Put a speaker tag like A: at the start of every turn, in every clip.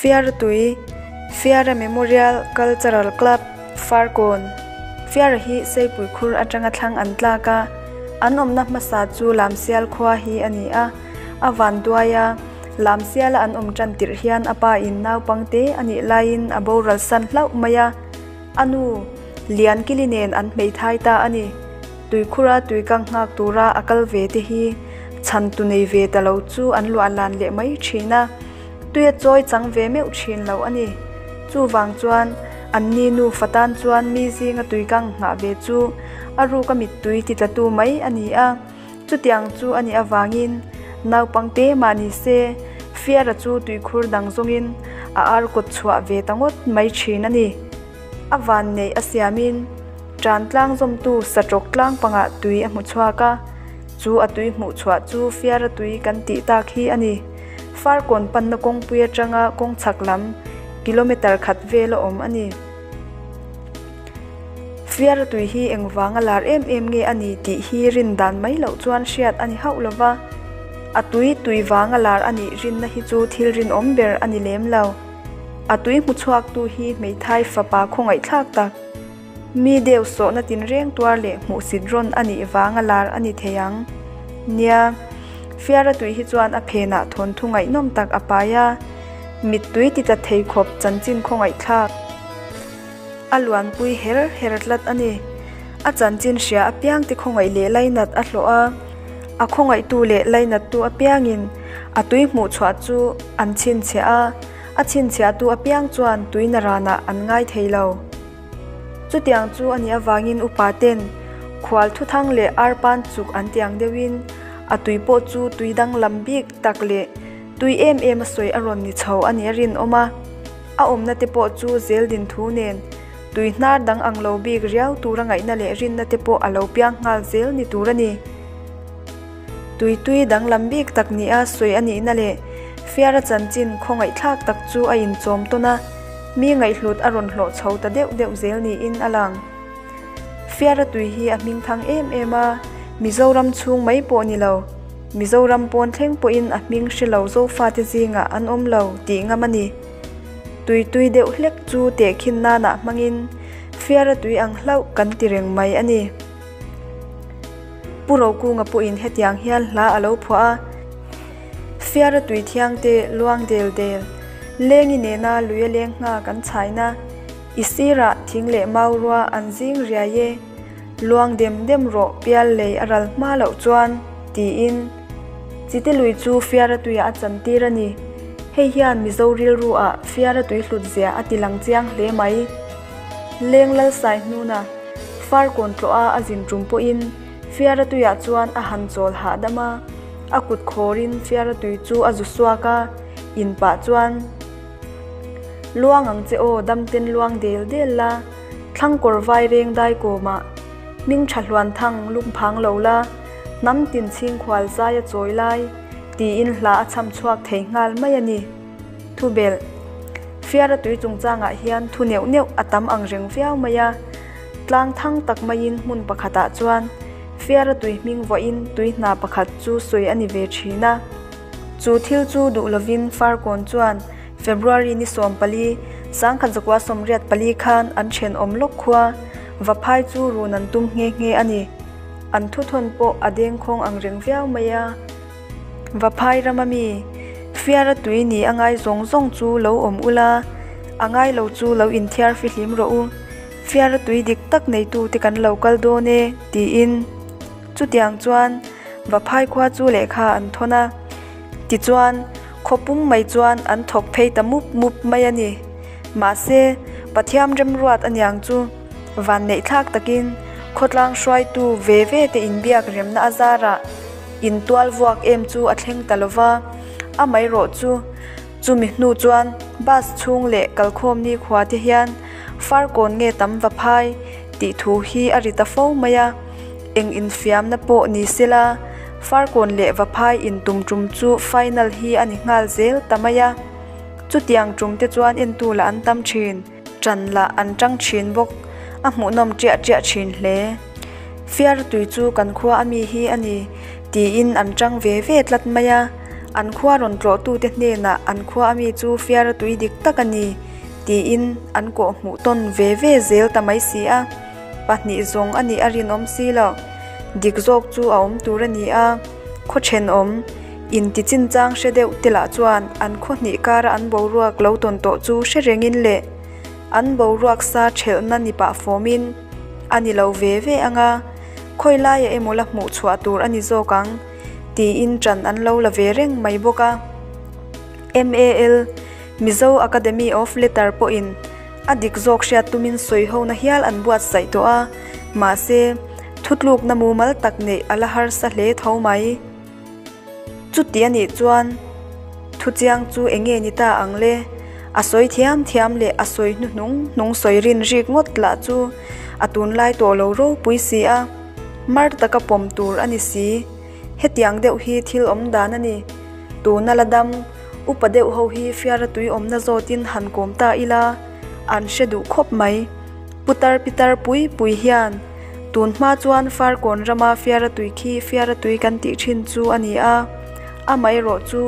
A: Fiaratui, Fiara Memorial Cultural Club, Farkawn. Fiara hi Seipui khur atanga thlang an tlak a, an awmna hmasa chu Lamsial khua hi a ni a, a van duai a, Lamsiala an awm tan tirh hian a pa in naupangte a nih laiin a boral san hlauh mai a, a nu Liankili nen an hmeithai ta a ni. Tuikhura tuikang nghak tura a kal ve te hi chhan tu nei ve ta lo chu an luah lan leh mai thin a, tui a chawi chang ve meuh thin lo a ni. Chuvang chuan an ni nufa tan chuan mi zinga tuikang nghah ve chu a ruka mittui ti tlatu mai a ni a. Chutiang chu a nih avangin naupangte mah ni se Fiara chu tuikhur dang zawngin a ar kawt chhuah ve ta ngawt mai thin a ni. A van neih a siamin tan tlang zawmtu satrawk tlang pangah tui a hmu chhuak a, chu a tui hmuh chhuah chu Fiara tui kan tih tak hi a ni. Farkawn panna kawngpui atanga kawng chhak lam kilometre khat vel a awm a ni. Fiara tui hi engvanga lar em em nge a ni tih hi rin dan mai loh chuan hriat a ni hauh lo va, a tui tui vanga lar a nih rinna hi chu thil rinawm ber a ni lem lo. A tui hmu chhuaktu hi hmeithai fapa khawngaihthlak tak, mi deuh sawhna tinreng tuar leh hmuhsit rawn a nih vanga lar a ni thei ang. Nia, Fiara tui hi chuan a phenah thawnthu ngaihnawm tak a pai a, mittui ti tla thei khawp chanchin khawngaihthlak. A luanpui her her tlat a ni. A chanchin hria apiang te khawngaih leh lainat a hlawh a, a khawngaihtu leh lainattu apiangin a tui hmuh chhuah chu an chhinchhiah a, a chhinchhiahtu apiang chuan tuina ranah an ngai thei lo. Chutiang chu a nih avangin upa ten khual thuthang leh arpan chuk an tiang deuhin a tui pawh chu tui danglam bik tak leh tui em em a sawi a rawn ni chho a nih a rinawm a. A awmna te pawh chu zel din thu nen tui hnar dang ang lo bik riau tura ngaihna leh rinna te pawh a lo piang nghal zel ni tur a ni. Tui tui danglam bik tak nia sawi a nihna leh Fiara chanchin khawngaihthlak tak chu a inchawm tawn a, mi ngaihhlut a rawn hlawh chho ta deuh deuh zel niin a lang. Fiara tui hi a hmingthang em em a, Mizoram chhung mai pawh ni lo, Mizoram pawn thleng pawhin a hming hre lo Zofate zingah an awm lo tih ngam a ni. Tui tui deuh hlek chu tehkhin nanah hmangin Fiara tui ang hlauh kan ti reng mai a ni. Pu Rokunga pawhin hetiang hian hla a lo phuah a, Fiara tui thiangte luang del del, lengi nena luia leng ngha kan chhaina, I sirah thing leh mau rua an zing riai e, luang dem dem rawh pial lei a ral hma loh chuan, tiin Chite lui chu Fiara tuiah a chantir a ni. Hei hian Mizo rilru ah Fiara tui hlut zia a ti lang chiang hle mai. Leng Lalsai hnuna Farkawn tlawh a a zin tum pawhin Fiara tuiah chuan a han chawl hahdam a, a kut khawrin Fiara tui chu a zu suak a, in pah chuan, Luang ang che aw, damten luang del del la, thlang kawr vai reng dai kawmah, hming tha hluan thang lungphang lo la, hnam tin chhing khual zai a chawi lai, tiin hla a chham chhuak thei nghal mai a ni. Thubelh, Fiara tui chungchangah hian thu neuh neuh a tam ang reng viau mai a, tlang thang tak maiin hmun pakhatah chuan Fiara tui hming vuahin tui hna pakhat chu sawi a ni ve thin a. Chu thil chu duh lovin Farkawn chuan February ni 14, 1984 khan an thenawm lawk khua Vaphai chu run an tum nghe nghe a ni. An thuthawn pawh a dengkhawng ang reng viau mai a. Vaphai rama mi, Fiara tui ni a ngai zawng zawng chu lo awm ula, a ngai lo chu lo inthiar fihlim rawh u. Fiara tui dik tak neitute kan lo kal dawn e, tiin. Chutiang chuan Vaphai khua chu lehkha an thawn a, tichuan khaw pum mai chuan an thawk phei ta mup mup mai a ni. Mahse, Pathiam remruat aniang chu vanneihthlak takin khawtlang hruaitu ve ve te inbiak remna a zarah intual vuak em chu a thleng ta lo va, amaherawh chu chumi hnu chuan bus chhung leh kalkhawm nikhua te hian Farkawn nge tam Vaphai tih thu hi a ri ta fo mai a. Eng infiamna pawh ni sela, Farkawn leh Vaphai intum tum chu final hi a ni nghal zel ta mai a. Chutiang tum te chuan entu lah an tam thin, ṭan lah an ṭang thin bawk, a hmuhnawm ṭiah ṭiah thin hle. Fiar tui chu kan khua a mi hi a ni, tiin an ṭang ve ve tlat mai a. An khua rawn tlawhtute hnenah an khua ami chu fiara tui dik tak a ni tiin an kawh hmuh tawn ve ve zel ta mai si a. Pahnih zawng a nih a rinawm si lo. Dik zawk chu a awm tur a ni a, khaw thenawm inti chinchang hre deuh te lah chuan an khaw hnih kara an boruak lo tawn tawh chu hre rengin leh an boruak sa thelhna ni pah fawmin a ni lo ve ve ang a, khawi laiah emaw la hmuh chhuah tur a ni zawk ang tiin ṭan an lo la ve reng mai bawk a. MAL, Mizo Academy of Letter pawhin A dik zawk hriat tumin sawihona hial an buatsaih tawh a, mahse, thutlukna mumal tak neih a la harsa hle tho mai. Chuti a nih chuan thuchiang chu eng nge ni ta ang le? A sawi thiam thiam leh a sawi hnuhnung hnung sawi rin rik ngawt lah chu a tunlai tawh lo ropui si a, mar taka pawm tur a ni si. Hetiang deuh hi thil awm dan a ni. Tuna la dam, upa deuh ho hi fiara tui awmna zawtin han kawm ta ila, an hre duh khawp mai. Putar pitar pui pui hian tun hma chuan Farkawn rama fiara tui khi fiara tui kan tih thin chu a ni a, amaherawh chu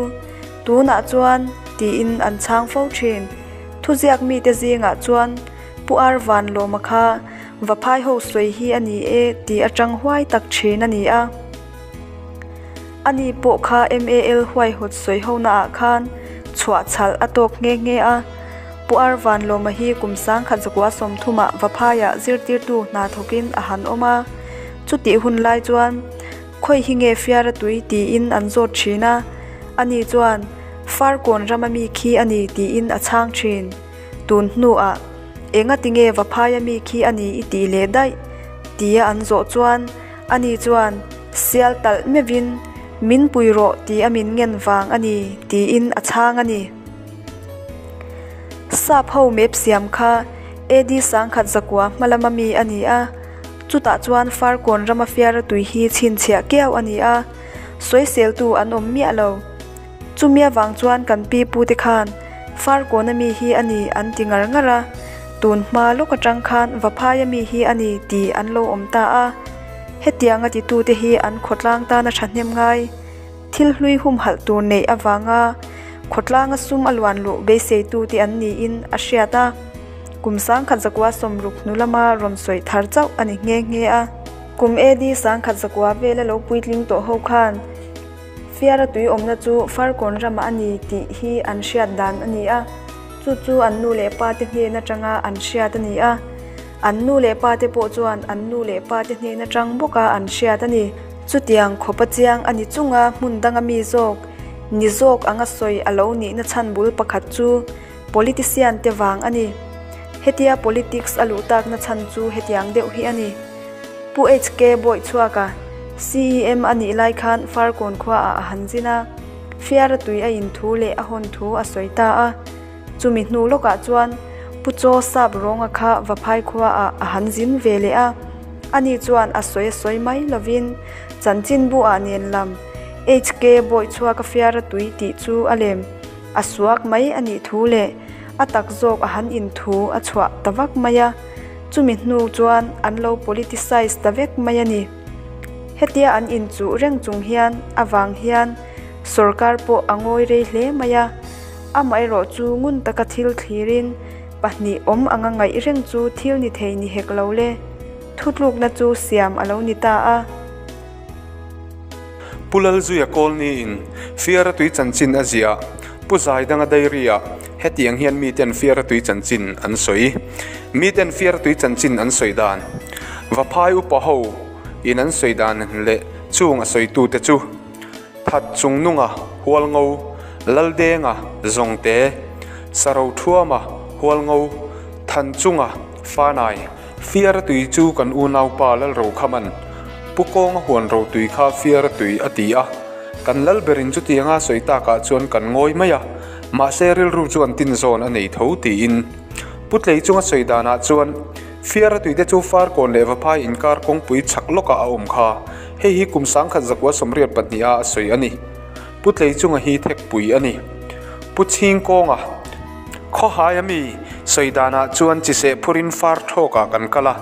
A: tunah chuan tiin an chhang fo thin. Thuziak mite zingah chuan Pu Ar Vanlawma kha Vaphai ho sawi hi a ni e tih atang huai tak thin a ni a. Ani pawh kha MAL huaihawt sawi hona ah khan chhuah chhalh a tawk nghe nghe a. Pu Ar Vanlawma hi kum sangkhat zakua sawmthumah Vaphaiah zirtirtu hna thawkin a han awm a. Chutih hun lai chuan khawi hi nge fiara tui tiin an zawt thin a. Ani chuan Farkawn rama mi khi a ni tiin a chhang thin. Tun hnuah, Enga tinge Vaphaia mi khi a ni i tih leh daih? tia an zawh chuan, ani chuan, Sial talh meuhin, min pui rawh ti a min ngen vang a ni, tiin a chhang a ni. Sap ho map siam kha AD sangkhat zakua hma lama mi a ni a, chutah chuan Farkawn rama fiara tui hi chhinchhiah kiau a ni a, sawiseltu an awm miah lo. Chumi avang chuan kan pi pute khan Farkawna mi hi a ni an ti ngar ngar a, tun hma lawk atang khan Vaphaia mi hi a ni tih an lo awm ta a. Hetianga titute hi an khawtlang tana thahnem ngai thil hlui humhalh tur neih avanga khawtlanga sum a luan luh beiseitute an niin a hriat a. Kum sangkhat zakua sawmruk hnu lama rawn sawi thar chauh a ni nghe nghe a. Kum AD sangkhat zakua vela lo puitling tawh ho khan Fiara tui awmna chu Farkawn ramah a ni tih hi an hriat dan a ni a, chu chu an nu leh pa te hnen atanga an hriat a ni a. An nu leh pa te pawh chuan an nu leh pa te hnen atang bawka an hriat a ni. Chutiang khawpa chiang a ni chunga hmun danga mi zawk, ni zawk anga sawi a lo nihna chhan bul pakhat chu politician te vang a ni. Hetia politics a luh takna chhan chu hetiang deuh hi a ni. Pu HK Bawichhuaka, CEM a nih lai khan Farkawn khuaah a han zin a, Fiara tui a in thu leh a hawn thu a sawi ta a. Chumi hnu lawkah chuan Pu Chaw Sap Rawnga kha Vaphai khuaah a han zin ve leh a. Ani chuan a sawi a sawi mai lovin chanchinbu ah nen lam HK Bawichhuaka Fiara tui tih chu a lem a suak mai a nih thu leh a tak zawk a han in thu a chhuah ta vak mai a. Chumi hnu chuan an lo politicize ta vek mai a ni. Hetia an inchuh reng chung hian avang hian sorkar pawh a ngawi rei hle mai a. Amaherawh chu ngun taka thil thlirin pahnih awm anga ngaih reng chu thil ni thei ni hek lo le. Thutlukna chu siam a lo ni ta a.
B: Pu Lalzuia Kawlniin Fiara tui chanchin a ziah Pu Zaidanga Diary-ah hetiang hian miten Fiara tui chanchin an sawi. Miten Fiara tui chanchin an sawi dan, Vaphai upa ho in an sawi dan leh chung a sawitute chu, That Chungnunga Hualngo, Laldenga Zawngte, Sarothuama Hualngo, Thanchunga Fanai, Fiara tui chu kan unaupa Lalrokhaman Pu Kawnga huan rotui kha Fiara tui a ti a, kan lal berin chutianga sawi takah chuan kan ngawi mai a, mahse rilru chuan tin zawn a nei tho tiin. Pu Tlei chunga sawi danah chuan Fiara tuite chu Farkawn leh Vaphai inkar kawngpui chhak lawkah a awm kha, hei hi kum sangkhat zakua sawmriat pahniha a sawi a ni. Pu Tlei chunga hi thekpui a ni. Pu Chhingkawnga. Khawhaia mi sawi danah chuan chiseh phurin far thawkah kan kal a,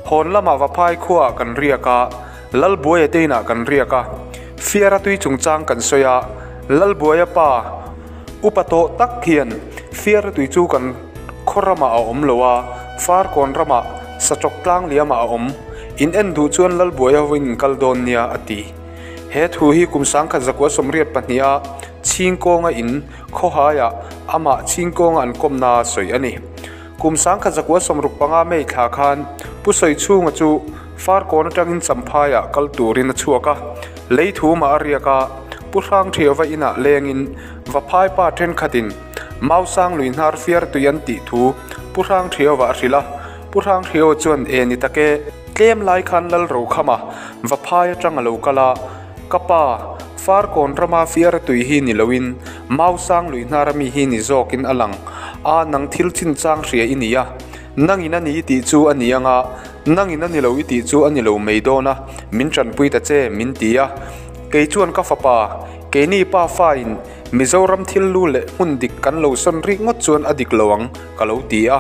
B: hawn lamah Vaphai khuaah kan riak a, Lalbuaia te inah kan riak a, Fiara tui chungchang kan sawi a, Lalbuaia pa upa tawh tak hian Fiara tui chu kan khaw ramah a awm lo a, Farkawn ramah Sachawk tlang liamah a awm. In en duh chuan Lalbuaia hovin in kal dawn nia, a ti. He thu hi kum 1982 a Chhingkawnga in khawhaiah amah Chhingkawnga an kawmna sawi a ni. Kum 1965 May thla khan Pu Sawichhunga chu Farkawn atangin Champhaiah kal turin a chhuak a, lei thumah a riak a, Pu Hrangthiauva inah lengin Vaphai pa thenkhatin Mausang lui hnar fiar tui an tih thu Pu Hrangthiauva a hrilh a, Pu Hrangthiauva chuan E ni tak e, tlem lai khan Lal Rokhama Vaphai atang a lo kal a, Ka pa, Farkawn rama fiara tui hi ni loin Mausang lui hnara mi hi ni zawkin a lang a, nang thil chinchang hria i ni a, nangin a ni i tih chu a ni anga, nangin a ni lo i tih chu a ni lo mai dawn a, min tanpui ta che, min ti a. Kei chuan ka fapa, keini pa fain Mizoram thil lu leh hmun dik kan lo sawn rik ngawt chuan a dik lo ang, ka lo ti a.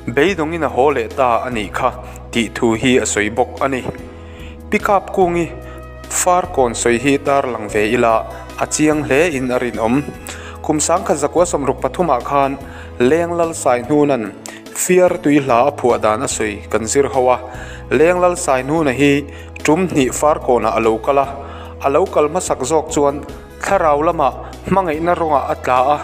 B: Beidawngin a haw leh ta a nih kha, tih thu hi a sawi bawk a ni. Pickup kungi Farkawn sawi hi tarlang ve ila a chiang hle in a rinawm. Kum 1963 ah khan Leng Lal Saihnuna'n Fiar tui hla a phuah dan a sawi kan zir ho a. Leng Lal Saihnuna hi tum hnih Farkawnah a lo kal a, a lo kal hmasak zawk chuan Thlarau lamah hmangaihna rawngah a tla a,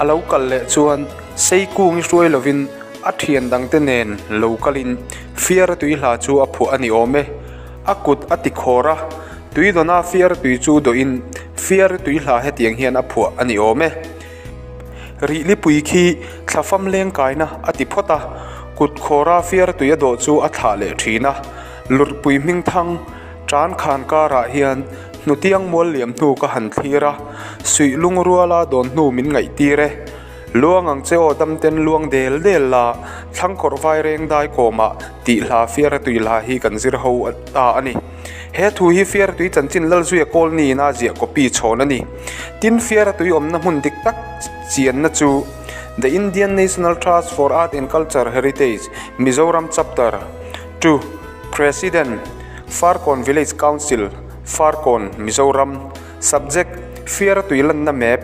B: a lo kal leh chuan Seikungi hruai lovin a thian dangte nen lo kalin Fiara tui hla chu a phuah a ni awm e. A kut a ti khawr a, tuidawna Fiara tui chu dawhin Fiara tui hla hetiang hian a phuah a ni awm e. Rihlipui khi thlafam lengkaina a ti phawt a, kut khawra Fiara tui a dawh chu a thlah leh thin a, Lurhpui hmingthang Tan khan karah hian hnutiang mual liam hnu ka han thlir a, suih lung ruala dawn hnu min ngaihtir e. Luang ang che aw damten luang del del la, thlangkawrh vai reng dai kawmah tih hla fiara tui hla hi kan zir ho ta a ni. He thu hi fiara tui chanchin Lalzuia Kawlniin a ziah copy chhawn a ni. Tin, fiara tui awmna hmun dik tak chianna chu The Indian National Trust for Art and Culture Heritage, Mizoram Chapter, To President, Farkawn Village Council, Farkawn, Mizoram, Subject, Fiara tui lanna map,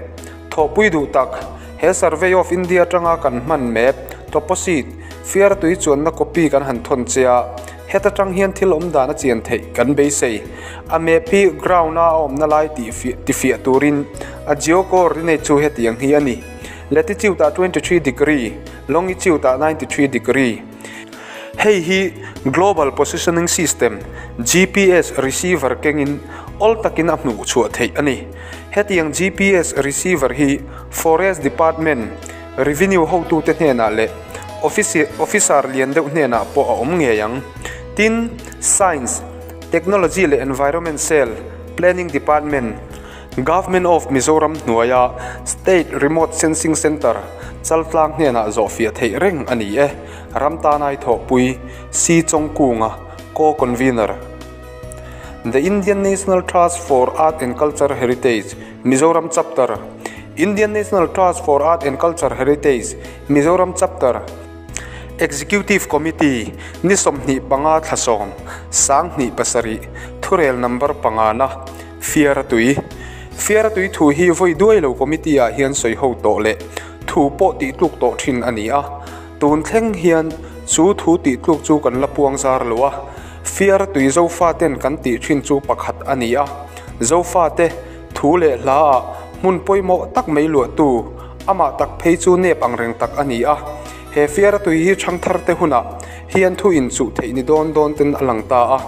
B: Thawhpui duh tak, He Survey of India atanga kan hman map, Toposheet, Fiara tui chuanna copy kan han thawn che a, heta tang hian thil awm dan a chian theih kan beisei. A map hi ground a a awmna lai tih tifiah turin a geo-coordinate chu hetiang hi a ni, Latitude ah 23 degree, Longitude ah 93 degree. Hei hi Global Positioning System, GPS, receiver kengin awl takin a hmuh chhuah theih a ni. Hetiang GPS receiver hi Forest Department, Revenue hotute hnenah leh Officer lian deuh hnenah pawh a awm ngei ang. Tin, Science, Technology leh Environment Cell, Planning Department, Government of Mizoram hnuaia State Remote Sensing Centre, Chaltlang hnenah zawhfiah theih reng a ni e. Ramtanai thawhpui C. Chawngkunga, Co-Convener, The Indian National Trust for Art and Culture Heritage, Mizoram Chapter, Indian National Trust for Art and Culture Heritage, Mizoram Chapter, Executive Committee, ni 25 thla sawm, 2007, thurel number pangana, Fiara tui. Fiara tui thu hi vawi duai lo committee ah hian sawi ho tawh leh thu pawh tih tluk tawh thin a ni a. Tun thleng hian chu thu tih tluk chu kan la puang zar lo a. Fiara tui Zofa ten kan tih thin chu pakhat a ni a. Zofa te thu leh hla ah hmun pawimawh tak mai luahtu amah tak phei chu nep ang reng tak a ni a. He fiara tui hi thangthar te hunah hian thu inchuh theih ni dawn dawn ten a lang ta a.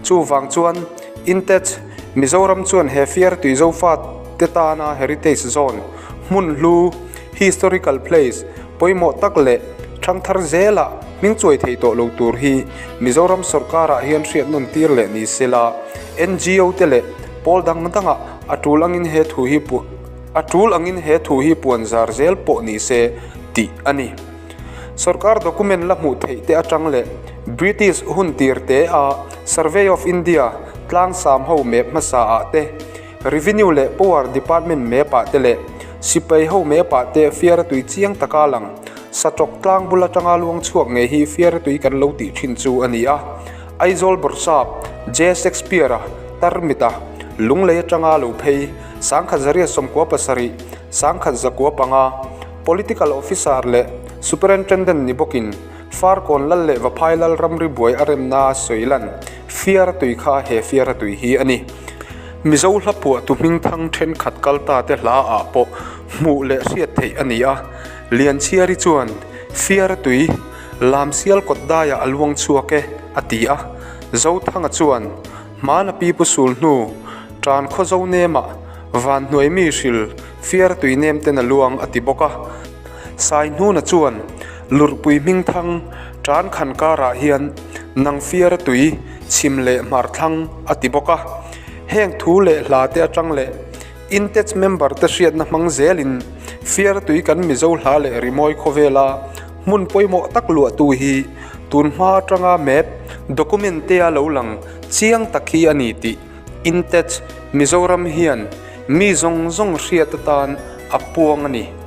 B: Chuvang chuan Intech, Mizoram chuan he fiara tui Zofa te tana Heritage Zone, hmun hlu, historical place, pawimawh tak leh thangthar zela hming chuai thei tawh lo tur hi Mizoram sawrkarah hian hriat nawn tir leh ni sela, NGO te leh pawl dang dangah a tul angin he thu hi a tul angin he thu hi puan zar zel pawh ni se tih a ni. Sawrkar document la hmuh theih te atang leh British hun tir te a Survey of India tlangsam ho map hmasa ah te, Revenue leh Power Department map ah te leh Sipai ho map ah te fiara tui chiang taka lang Saṭawk tlang bul atanga luang chhuak ngei hi fiara tui kan lo tih thin chu a ni a. Aizawl Bawrhsap J Shakespeare-a tarmit a. Lunglei atanga lo phei, 1897, 1905, Political Officer leh Superintendent ni bawkin Farkawn Lal leh Vaphai Lal ramri buai a remna sawi lan Fiara tui kha he Fiara tui hi a ni. Mizo hla phuahtu hmingthang thenkhat kal ta te hla ah pawh hmuh leh hriat theih a ni a, Lianchhiari chuan Fiara tui Lamsial kawt daiah a luang chhuak e a ti a, Zothanga chuan Hmana pi pu sul hnu tan khaw zo nemah van hnuai mi hril Fiara tui nem ten a luang a ti bawk a. Saihnuna chuan Lurhpui hmingthang tan khan karah hian nang Fiara tui chhim leh hmar thlang a ti bawk a. Heng thu leh hla te atang leh Intech member te hriatna hmang zelin Fiara tui kan Mizo hla leh rimawi khawvela hmun pawimawh tak luahtu hi tun hma atanga map document te a lo lang chiang tak hi a ni tih Intech Mizoram hian mi zawng zawng hriat atan a puang a ni.